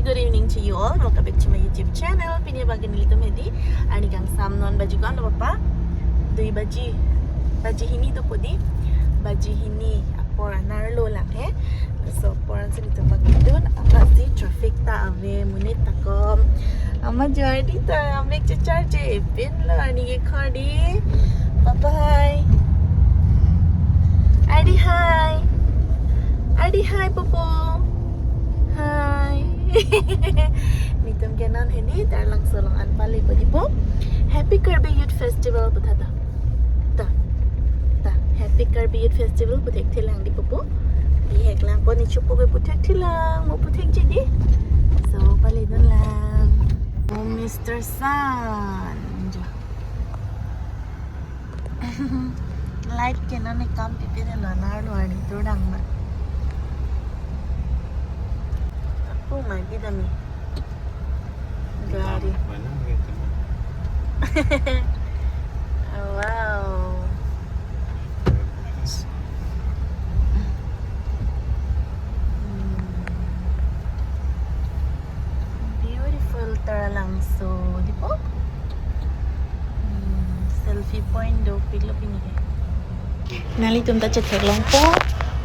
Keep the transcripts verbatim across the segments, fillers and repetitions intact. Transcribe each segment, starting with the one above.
Good evening to you all. Welcome back to my YouTube channel. Pini abang ke nelitum hedi. Arni kangsam non baji ko-an lo, Papa? Dui baji. Baji hini dopo di. Baji hini apor anerlo lang he. So apor ansi nelitum abang kedun. Apa si traffic ta ave, monit ta kom. Amat jo ardi ta amek checharche pinlo arni ke khodi. Papa hai. Ardi hai. Ardi hai, Popo. Hai. Nelitum ke non hedi Taralangso along an pale po di po. Happy Karbi Youth Festival pu tha ta. Ta. Ta. Happy Karbi Youth Festival pu thekthelang di, Popo. Bihek lang, poni chupo ke pu thekthelang, mo pu thekji di. So, paledun lang. Oh, Mister Sun. Jo. Light ke non ne kam pipe ne lo, anerlo arni tur dang ma. Ako mai bidami. Gari. Mana gitu? Oh, wow. Hmm. Beautiful Taralangso, di po? Hmm, selfie point dopiklo pini ke. Nanglitum ta chetheklongpo.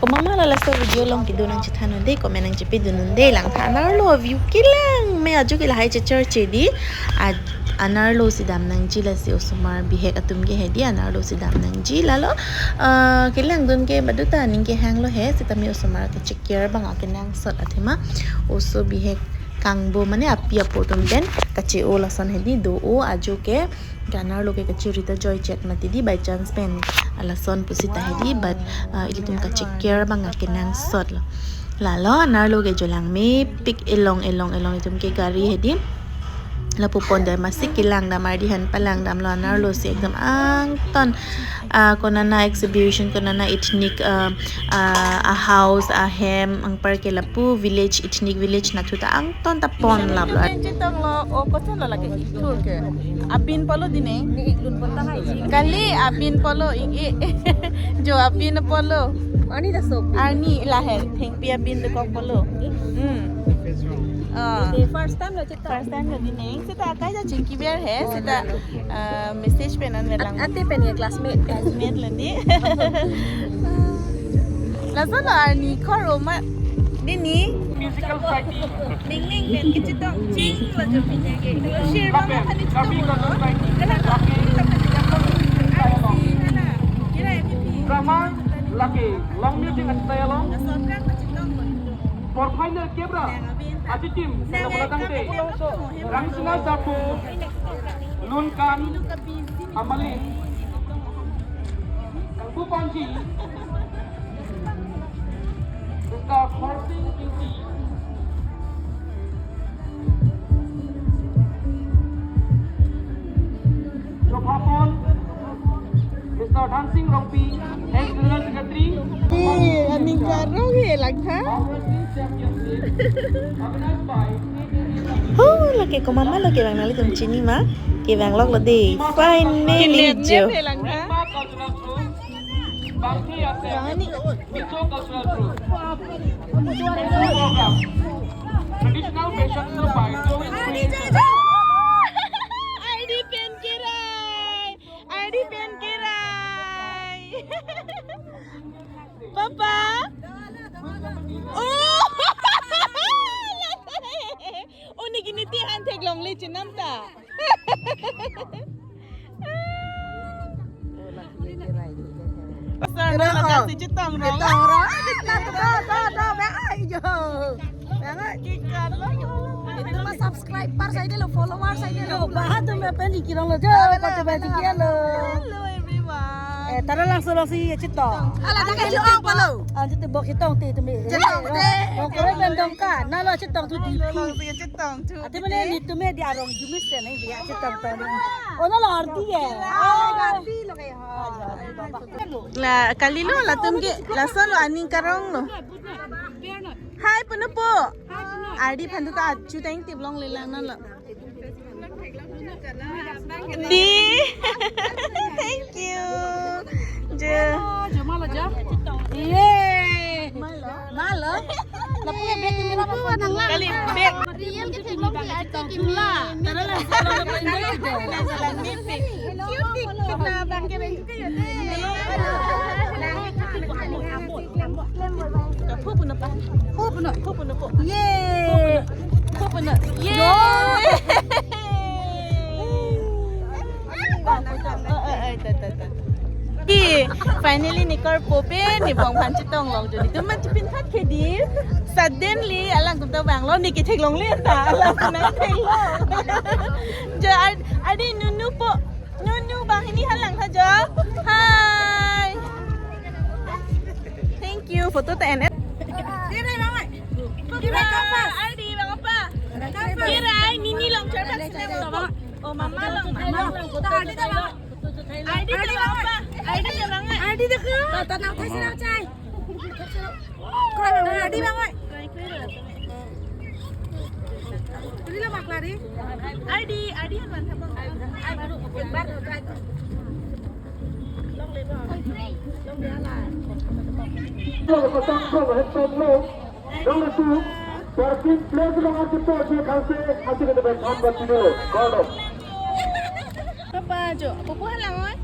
Komat ma la laso video along kedo nangchethan un-e, comment nangchepidun un-e, langtha anerlo view kelang, me ajo ke lahai checharche di. A-, anerlo si dam nangji, lasi osomar bihek atum ke hedi anerlo si dam nangji lalo. Ah, kelangdun ke baduta aning kehanglo he, sitame osomar kachekir abang akenangsot athema. Oso bihek kangbo mane api apo atum pen kache-o lason hedi do-o ajo ke, ke anerlo ke kachiri ta joichot mati di by chance pen. Alason pusita hedi, but, ah, ilitum kachekir abang akenangsot lo. Lalo anerlo ke jo langmepik, elong elong elong itum ke gari hedi. Lapu pon dam, masik kelang dam, ardi aphan palang damlo, anerlo si ekdom angton, ah, konana exhibition, konana ethnic, ah, ah, a house, ahem, anpar ke lapu village, ethnic village nathu ta angton ta pon laplo. Chetonglo, o koson lo lake? Thur ke. Apin polo dine. Kali apin polo ing e. Jo apin polo. Arni ta so. Arni lahai. Thengpi apin dokok polo. Hmm. Ah. First time lo chetong. First time lo dine. Sita akai ta chingki ber he. Sita, ah, message pen non verlang. Ate pen ye classmate. Classmate lo di. Laso lo arni khoro ma dini. Musical society. Ning ning pen kechetong ching lo jo pini ke. Share ma ma khani chetong lo. Kala kala kala kala. Kira M V P. Drama lake long music and style along. Laso kan kechetong lo. For final kebra, aji team, selamat datang te. Rangsina Sapu, Lunkan, Amali, Kangpu Panji, Mister Khorsing Ingti, Jophapon, Mister Dansing Rongpi, ex General Secretary. Eh, aning karong he langtha. Ho, lake komat ma lo kevang, nanglitum chini ma? Kevang lok lo de. Finally jo. He langtha. Traditional fashion show by Joey Creations. Ardi pen kerai. Ardi pen kerai. Papa. Oh. Oh, niki niti han theklongle chenam ta. Sir, na laka si chetong rong. Chetong rong. Ah, ta, ta, ta, ta, bang, ai, jo. Bang, ai. Kikan lo. Itu mah subscriber saja lo, follower saja lo. Yo, bahat tu me pen dikirong lo, jo. Hello, pati baji kia lo. Hello, everyone. Eh, Taralangso along si chetong. Ala, ta kaji ong palo. Ah, chetong bok chetong ti tu me. Chetong te. Bok kore pen dong ka. Na lo chetong tu di. Lo si chetong tu. Ate mane nelitum me di arong jumis ya, nai biya chetong tong. Ono lo ardi ya. Ah, ardi lo kayo. La, kali lo, latum ke, laso lo aning karong lo. Hi, puno po. Ardi aphan tu ta achu teng tip longle lang non lo. Di. Thank you. Je. Jo, malo jo. Ye. Malo. Lapu ya, bek kami lapu nang lang. Kali, bek. Real ke theklong ke arte ke me. Tara la, tara la, tara la. Cute tik, kita bang ke bang ke ya deh. Phu puna pa. Phu puna. Phu puna po. Yay. Phu puna. Yay. Ki, finally ne karpo pen ne bong aphan chetong long jo, netum ma chepin khat ke dei. Suddenly alangtum ta vanglo, ne kethek longle ta, alangtum nangtheklong. Jo, ar-, ardi Nunu po. Nunu bang hini halang tha jo. Hi. Thank you. Photo ta en. Kirai bang oi. Kirai, come fast. Ardi bang apa? Kirai, Nini long char bak sini mo. Oh, mama long, mama long. Ardi ta bang apa? Ardi ta bang oi. Ardi ta ke? Ta, ta, nang thai sini chai. Koi bang oi, Ardi bang oi. Ardi, Ardi han man tha bang. Nangtum parking place along akepo je khanse, akepo ke depan than bat pidolo. Kardom. Papa jo, pupu halang oi.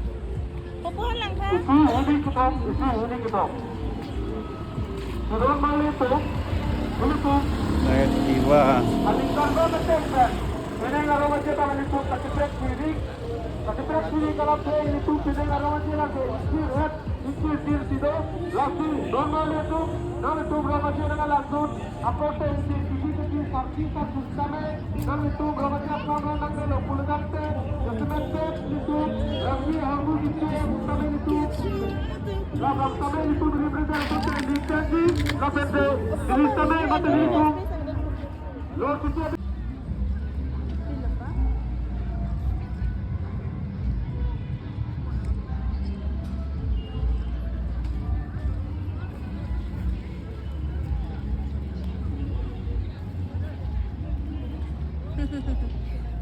Pupu halang tha. Isi hini ketok, isi hini ketok. Sudah balik tu, balik tu. Activa. Alingkar ko metek kan. Ini kalau macam apa itu, sakit hini. Sakit hini kalau play itu, ini kalau macam apa itu. Isi rat, isi dir sido. Langsung normal itu. Nangtum berapa sih dengan langsung? Aporte isi isi isi sarki sarki same. Nangtum berapa sih apa nang nang lo pulang teh. Jasemet teh itu. Rami harus itu same itu. Labang same itu beri berita itu teh di janji. Lapente. Ini same mata itu. Lo kita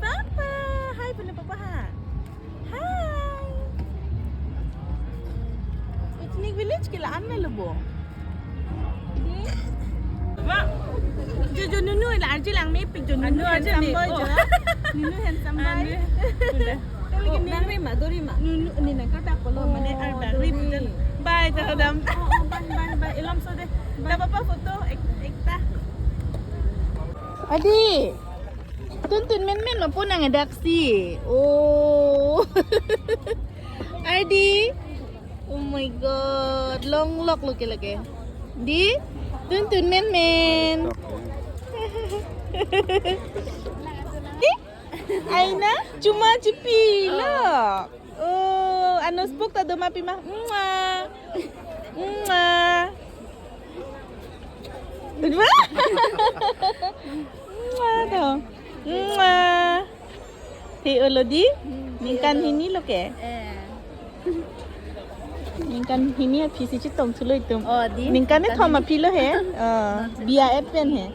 Papa, hi puna papa ha. Hi. Picnic village ke la-an lo bo. Wa. Jo, jo, Nunu la arje lang mepik jo, Nunu handsome boy jo. Nunu handsome boy. Anu. Udah. Oh, nang rima, do rima. Nunu, ni nang kata ko lo, mane ar dang rima. Bye, ta dam. Oh, oh, bye, bye, bye. Ilom so deh. Bye. Dapat apa foto? Ek, ekta. Adi. Tuntun menmen ma po nang adak si. Oh. Adi. Oh my God. Longlok lo ke lake. Di. Tuntun menmen. Di. Aina. Chuma chipilo. Oh, anus buk ta do ma pima. Mua. Mua. Mua to. Mua. He olo di. Ningkan hini lo ke. Eh. Ningkan hini aphi si chetong thulo itum. Oh, di. Ningkan kethom aphi lo he. Oh, B I F pen he.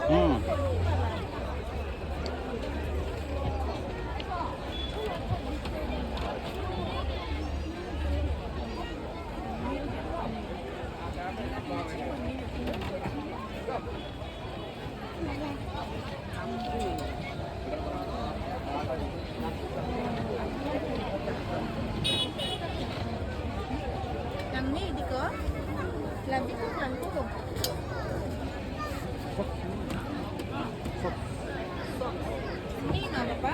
Hmm. Nang ni di ko? Labi ko nang ko. Ni na apa?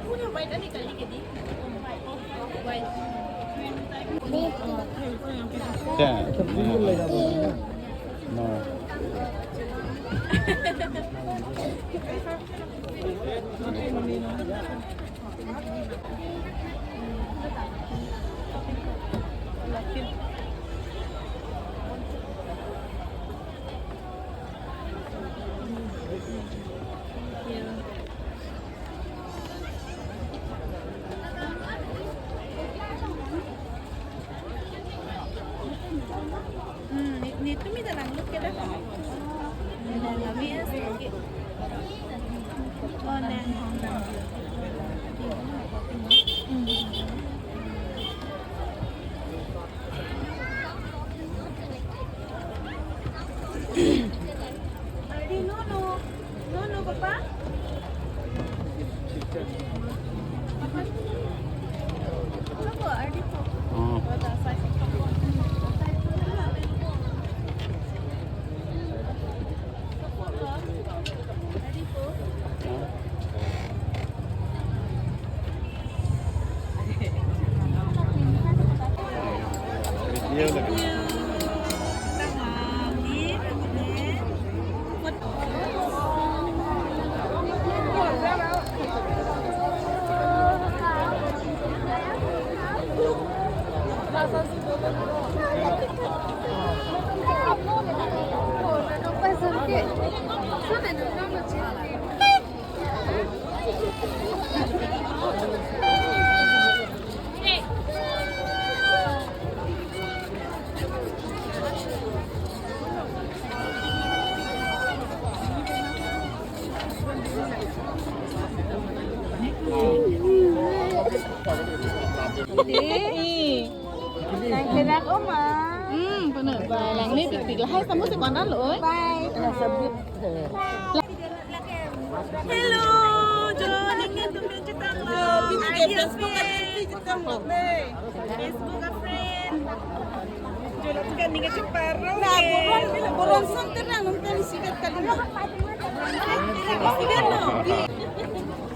Punya baik tadi kali ke di. Baik. Ya. No. Hmm, ni, ni tumi dalang look ke dah. Dalang kami ya, sedikit. Oh, dalang. Hmm. Nang kerak oma. Hmm, benar. Ba, langme pikpik lahai samu si kona lo, oi. Bye. Hello, jo, ning ning tum ning chetang lo. Ini dia Facebook friend. Facebook friend. Jo, lo kan ning cheparo. Nah, buron, buron son terang nonton sikat kali. Sikat lo.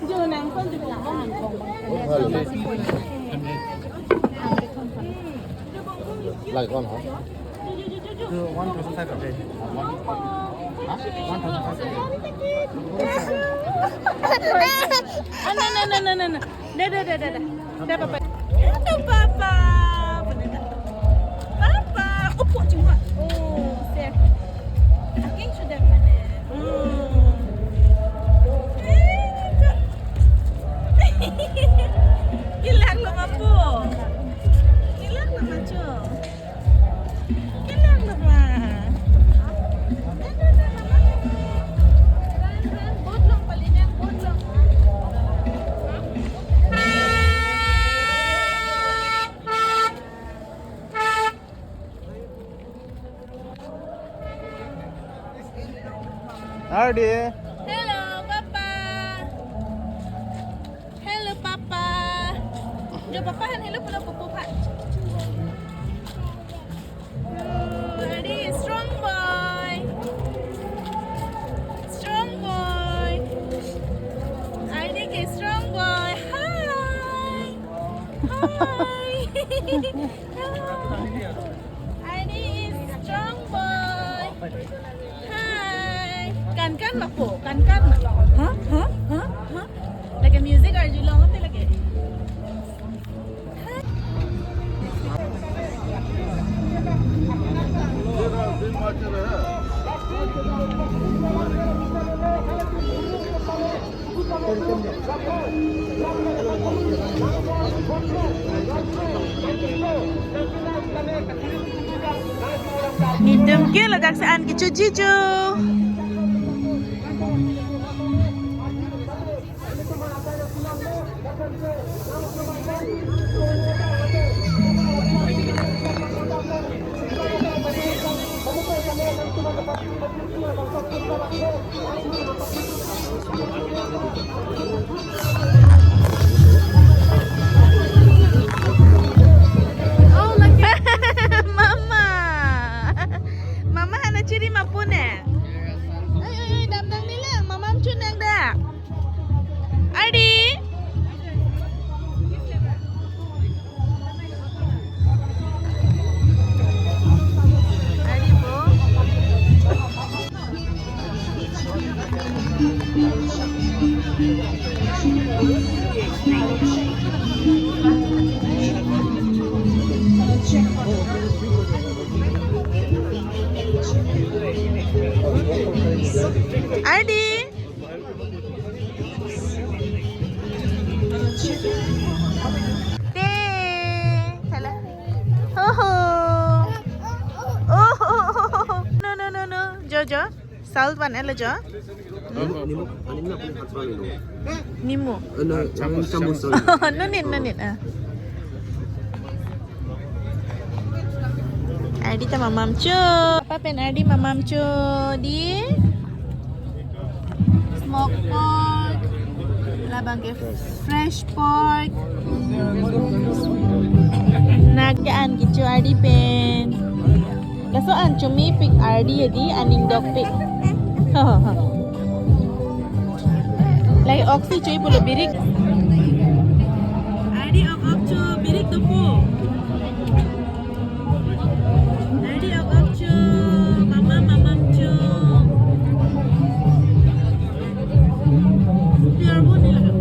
Jo, nang son juga. Like on, huh? One thousand five hundred. Huh? One thousand five hundred. Ah, no, no, no, no, no, no. Dah, dah, dah, dah, dah. Dah, Papa. Dah, Papa. Papa. Opo cuma. Oh, siap. Aking sudah mana? Hmm. Eh, Kak. Kilang lo, Mapo. Kilang lo, Macho. Kilang lo, Ma. Ardi. Hello, Papa. Hello, Papa. Jo, Papa han hello pulo pupu pa. Oh, Ardi, strong boy. Strong boy. Ardi ke strong boy. Hi. Hi. Ardi is strong boy. Hi. Kan kan ma po, kan kan ma. Huh? Huh? Huh? Huh? Lake music arjulong te lake. Nelitum ke ladak si an kechoji cho. Mama. Mama hana chiri mapune. Ai, ai, ai, damdang nila, mamam chunang da. Ardi. Ardi po. Ardi. Te, salah. Oho. Oho. No, no, no, no. Jo, jo. Salt van elo jo. Nimu, nimu, nimu. Nimu. No, no, no, no, no, no. Ardi ta mamam cho. Papa pen Ardi mamam cho di. Mock pork, labang ke fresh pork. Nake an kecho ardi pen. Laso an chomepik ardi edi aning dokpik. Lahai oxy choi pulo birik. Ardi ok ok cho birik dopo. Ardi ok ok cho, mama mamam cho. Pior bo ni laka.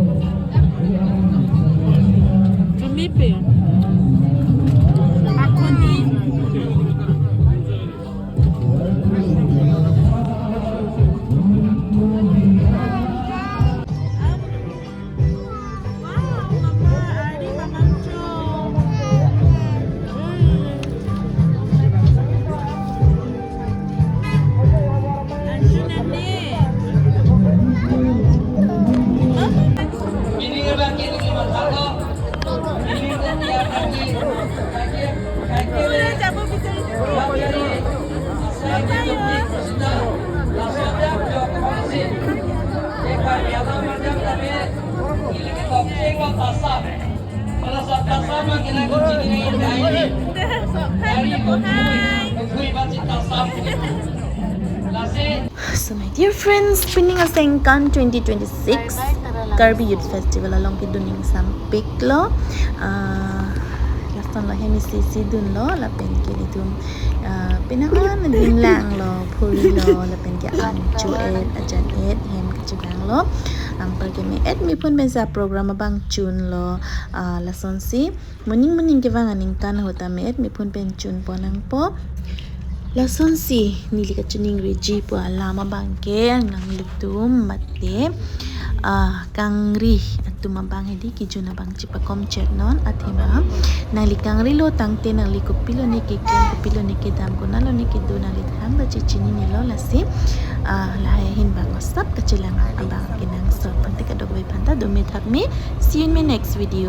Chomepik. Akoni. Wow, mama, ardi mamam cho. Mm. Anju nande. Mama. Sudah jamu bisa itu. Apa ya? Hai, hai. So my dear friends, pining asengkan twenty twenty-six Karbi Youth Festival along kedun ingsampiklo. Ah, lason lo hem isi isi dunlo, lapen ke ilitum, ah, penang an adim langlo, phurilo, lapen ke an cho-et, ajan-et, hem kachevanglo. Anpar ke me-et mephun pensi program abang chunlo, ah, lasonsi. Moning moning kevang aningkan ahut ta me-et mephun pen chunpon nangpo. Lasonsi neli kachiningri ji pu alam abang ke nanglitum mate, ah, kangri atum abang hedi kejun abang chepakom chet non athema. Nangli kangrilo tangte nangli kopilo ne keklem, kopilo ne kedam, konatlo ne kedo nangli thangta chechinine lo, lasi, ah, lahai ahin bang osap kachelang abang kenangsot. Tangte kadokave aphanta dome thakme. See you in my next video.